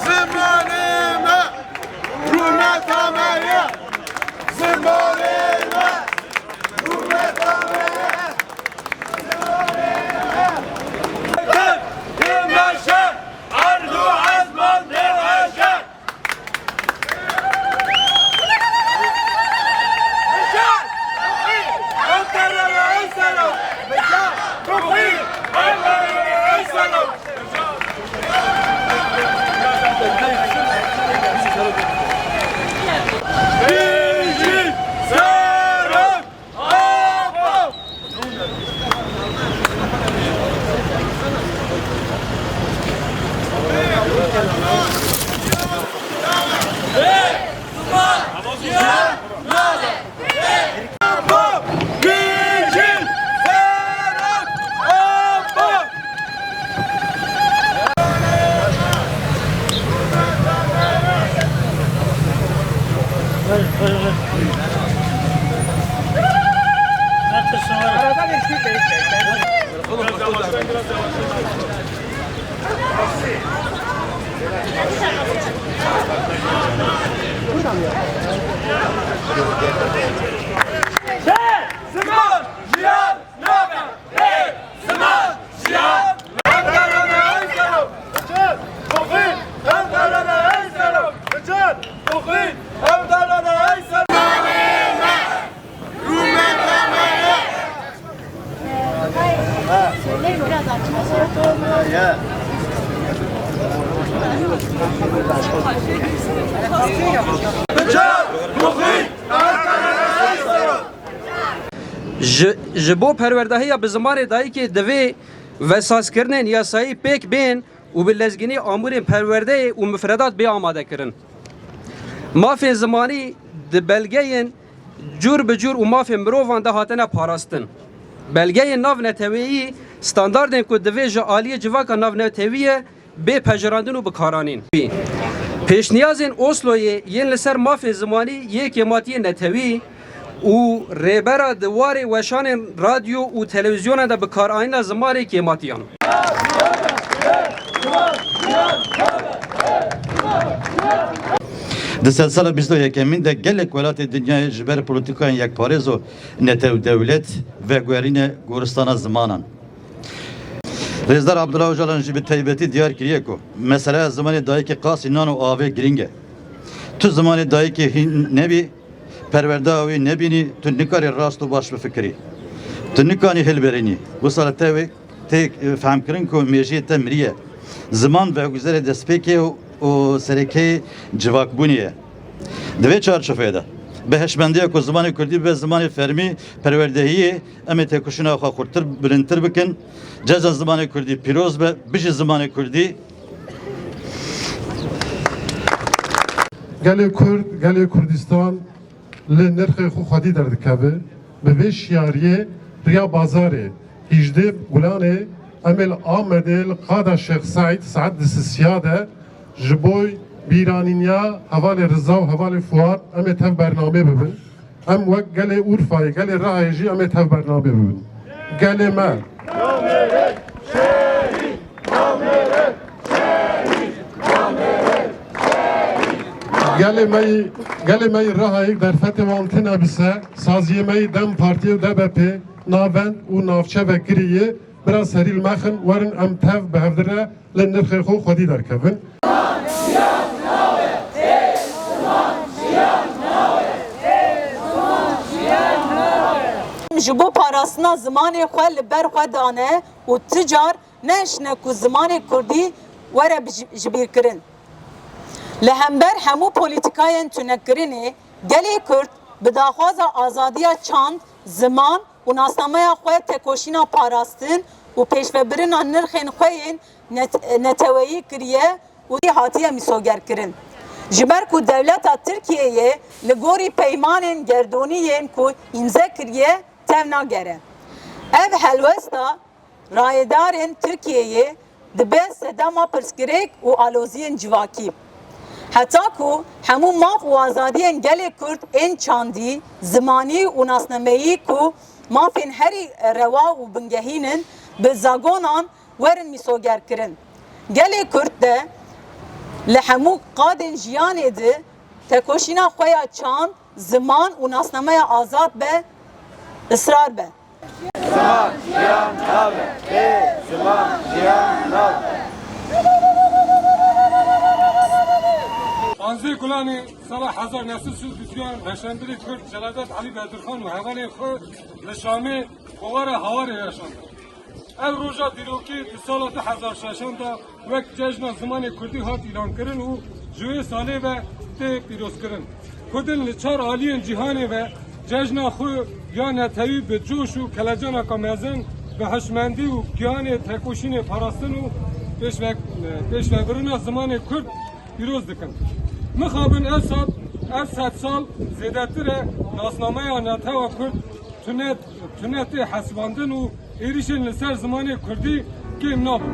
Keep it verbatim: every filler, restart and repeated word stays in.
Zimanê me, rûmeta me ye. Zimanê me, rûmeta me ye. Zimanê me. Erd û ezman dê eşe. Ziman, jiyan, nabe. Ziman, jiyan, Ji, ji bo perwerdehiya bi zimanê dayikê divê vesaskirinên yasayî pêk bên û bi lezgînî amûrên perwerdeyê û mifredat bê amadekirin. Mafên zimanî di belgeyên cûr bi cûr û mafên mirovan de hatine parastin. Belgeyên navneteweyî standardên ku divê ji aliyê civaka navnetewî ye bê pejirandin û bikaranîn. Pêşniyazên Osloyê yên li ser mafên zimanî yê kêmatiyên netewî û rêbera di warê weşanên radyo û televîzyonan de bikaranîna zimanê kêmatiyan. Di sedsala bîst û yekemîn de gelek welatê dinyayê ji ber polîtîkayên yekparêz û netew dewlet veguherîne goristana zimanan. Rêzdar Abdullah Ocalan jî bi taybetî diyar kiriye ku meseleya zimanê dayikê qasî nan û avê girîng e. Tu zimanê dayikê hîn nebî, perwerdeya wî nebînî, tu nikarî rast û baş bifikirî. Tu nikanî hilberînî. Wisa li te wê tê, e, fehmkirin ku mêjiyê te miriye. Ziman veguzerê destpêkê û, û sereke civakbûnê ye. Di vê çarçoveyê de, bi hişmendiya ku zimanê kurdî bibe zimanê fermî perwerdehiyê, em ê têkoşîna xwe xurttir, bilindtir bikin. Cejna zimanê kurdî pîroz be, bijî zimanê kurdî. Gelê Kurd, gelê Kurdistan li nirxê xwe xwedî derdikeve. Bi vê şiyariyê riya bazarê hîjdê Gulanê em ê li Amedê li qada Şêx Seîd saet di sisiya de ji bo bîranîniya hevalê Riza û hevalê Fuad em ê tev bernamê bibin. Em wek gelê Urfayê, gelê Rihayê jî em ê tev bernamê bibin. Gelê me. Gelê me yî, gelê me yî Rihayê derfetê wan tune bise, saziyê me yî DEM Partiyê û D B P navend û navçe vekirî yê Bira serî li me xin, werin em tev bi hevdire li nirxê xwe xwedî derkevin. Ji bo parastina zimanê xwe li ber xwe dane û ti car nehişne ku zimanê kurdî were bij- jibîrkirin. Li hember hemû polîtîkayên tunekirinê, gelê Kurd bi daxwaza azadiya çand, ziman û nasnameya xwe tekoşîna parastin û pêşvebirina nirxên xwe yên net- neteweyî kiriye û hatiye mîsogerkirin. Ji ber ku dewleta Tirkiyeyê li gorî peymanên gerdonî yên ku îmze kiriye tev nagere. Ev helwesta rayedarên Tirkiyeyê dibe sedema pirsgirêk û aloziyên civakî. Heta ku hemû maf û azadiyên gelê Kurd ên çandî, zimanî û nasnameyî ku mafên herî rewa û bingehîn in, bi zagonan werin mîsogerkirin. Gelê Kurd de li hemû qadên jiyanê de tekoşîna xwe ya çand, ziman û nasnameya azad be, israr be. Ziman jiyan nabe. Ê, ziman jiyan nabe. Panzdeh Gulanê sala hezar neh sed û sî û duyan reşenbirê Kurd Celadet Elî Bedirxan û hevalên xwe li Şamê kovara Hawarê yaşand. Ev roja dîrokî di sala du hezar şeşan de wek Cejna Zimanê Kurdî hat îlankirin û ji wê salê ve tê pîrozkirin. Kurdin li çar aliyên cîhanê ve cejna xwe ya netewî bi coş û kelecaneka mezin, bi hişmendî û giyanê tekoşînê parastin û pêşve- pêşvebirina zimanê Kurd pîroz dikin. Mixabin ev sal, ev sedsal zêdetir e nasnameya netewa Kurd tune tune tê hesibandin û êrîşên li ser zimanê kurdî kêm nabin.